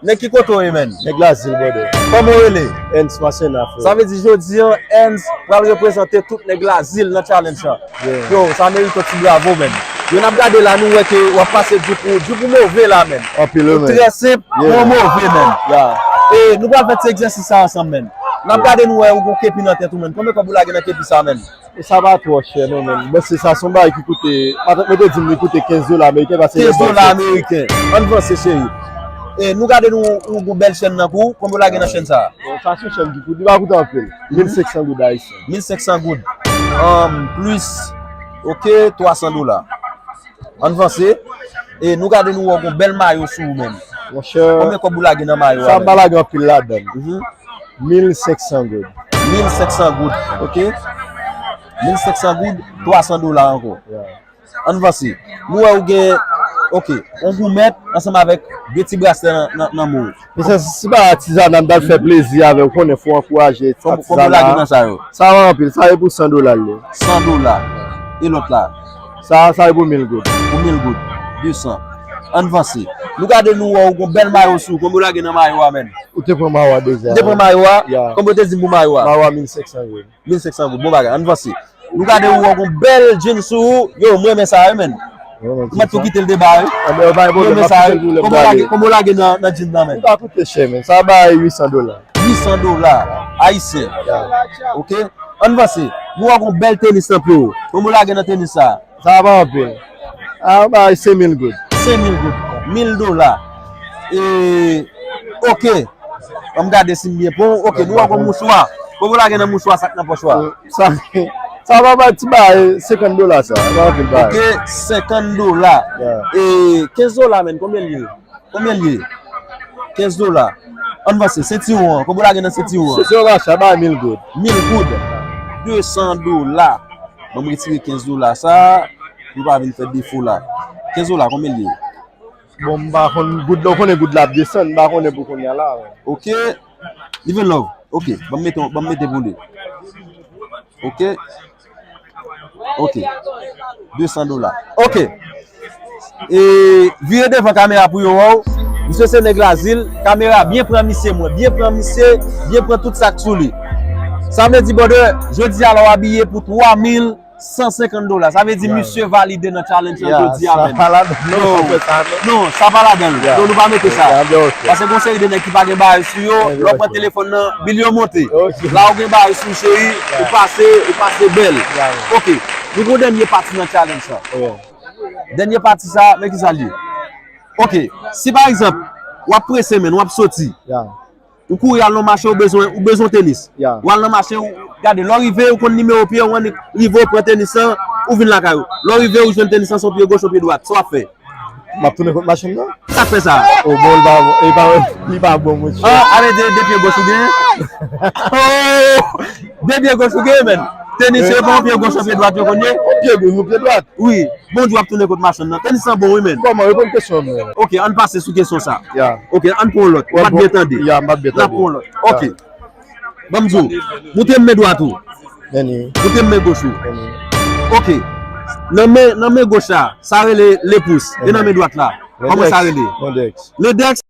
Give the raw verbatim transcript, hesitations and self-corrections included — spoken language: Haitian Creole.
Nèg ki kote w ye, menn? Nèg Lazil, brother. Kòman w rele? Ernst Masséna, frè. Sa vle di jodi an, Ernst pral reprezante tout nèg Lazil nan challenge lan. Yeah. Yo, sa merite yon ti bravo, menn. Yo, n ap gade la, nou wè ke w ap pase Djoupou. Djoupou move la, menn. Anpil, wi, menn. Trè senp, yeah, move, menn. Yeah. E nou pral fè ti egzèsis sa ansanm, menn. N ap gade, nou wè ou gon kepi nan tèt ou, menn. Konbyen kòb ou lage nan kepi sa, menn? E sa pa twò chè non, menn. Bon, se sa, se yon bagay ki koute, patwon mwen te di m li koute kenz dola ameriken, paske kenz dola ameriken. Ann vanse, cheri. E nou gade, nou, ou gon bèl chèn nan kou, konbyen w lage nan chèn sa a? Bon, sa se yon chèn ki koute, li pa koute anpil. Mil senk san goud ayisyen. Mil senk san goud. Um, plis, oke, twa san dola. Ann vanse. E nou gade, nou wè w gon bèl mayo sou ou, menn. Monchè, konbyen kòb ou lage nan mayo a, menn? Sa m pa lage anpil ladan l. Mhm. Mil senk san goud. Mil senk san goud, oke? Mil senk san goud, twa san dola ankò. Yeah. Ann vanse. Nou wè ou gen, oke, yon goumèt ansanm avèk de ti braslè nan, nan, nan men w. Mesye, se pa atizana, m t al fè plezi avè w, konnen fò w ankouraje atizana. Konbyen w lage nan sa yo? Sa pa anpil, sa e pou san dola l ye. San dola. E lòt la? Sa, sa e pou mil goud. Pou mil goud. De san. Ann vanse. Nou gade, nou wè ou gon bèl mayo sou ou. Konbyen w lage nan mayo a, menn? Ou te pran mayo a deja. Ou te pran mayo a? Ya. Konbyen w te di m pou mayo a? Mayo a mil senk san goud. Mil senk san goud. Bon bagay. Ann vanse. Nou gade ou wè gon bèl jeans sou ou. Yo, mwen renmen sa, wi, menn. Mwen tou kite l deba, wi. Mwen renmen sa, wi. Konbyen w lage, konbyen w lage nan, nan jeans nan, menn? Li pa koute chè, menn. Sa bay uit san dola. Uit san dola ayisyen. Ya. Oke. Ann vanse. Nou wè gon bèl tenis nan pye w. Konbyen w lage nan tenis sa? Sa pa anpil. A, bay senk mil goud. Senk mil goud. Mil dola. E, oke. Ann gade si m byen pran w. Oke, nou wè gon mouchwa. Konbyen w lage nan mouchwa sa k nan pòch ou a? Sa, sa pa bay ti bay senkant dola sa. Sa pa anpil bay. Oke, senkant dola. Ya. E, kenz dola, menn, konbyen l ye? Konbyen l ye? Kenz dola. Ann vanse, sentiwon an. Konbyen w lage nan sentiwon an? Sentiwon an, sa bay mil goud. Mil goud. De san dola. Ban m retire kenz dola sa. Pou pa vin fè defo la. Kenz dola, konbyen l ye? Bon, m pa konn goud la, ou konnen goud la ap desann, m pa konnen pou kounye a la. Oke. Living Love. Oke. Ban m mete, ban m mete pou li. Oke. Oke. De san dola. Oke. E vire devan kamera pou yo wè w. Misye se nèg Lazil. Kamera byen pran misye, mwen. Byen pran misye. Byen pran tout sa k sou li. Sa vle di, brother, jodi a la w abiye pou twa mil san senkant dola. Sa vle di misye valide nan challenge lan jodi a menm. Non, sa pa ladan l. Non, sa pa ladan l. Non, nou pa mete sa. Paske gon seri de nèg ki pa gen bagay sou yo, lè w pran telefòn nan, bil yo monte. La ou gen bagay sou cheri, ou pase, ou pase bèl. Ok, nou gon dènye pati nan challenge sa. Dènye pati sa, men kisa l ye. Ok, si pa egzanp, w ap prese menn, w ap soti. Ou kouri al nan mache, ou bezwen, ou bezwen tenis. Ou al nan mache, ou gade, lè w rive, ou konn nimewo pye w, ou annik rive, ou pran tenis lan, ou vin lakay ou. Lè w rive, ou jwenn tenis lan, se yon pye goch, yon pye dwat. Sa w ap fè? M ap tounen kot machin nan. Sa k fè sa? O bon, li pa bon, li pa, li pa bon, monchè. Ah, ale de, de pye goch ou genyen? Oh! De pye goch ou genyen, menn. Tenis yo pa yon pye goch, yon pye dwat yo konn ye? Yon pye goch, yon pye dwat. Wi, Bondye w ap tounen kot machann nan. Tenis lan bon wi, menn. Kòman? Reponn kesyon an, menn. Ok, ann pase sou kesyon sa. Ok, ann pran yon lòt. Ou pa t byen tande. N ap pran yon lòt. Ok. Ban m di w, moute m men dwat ou. Moute m men goch ou. Ok. Nan men, nan men goch la, sa rele lepous. E nan men dwat la, kòman sa rele? Lendèks.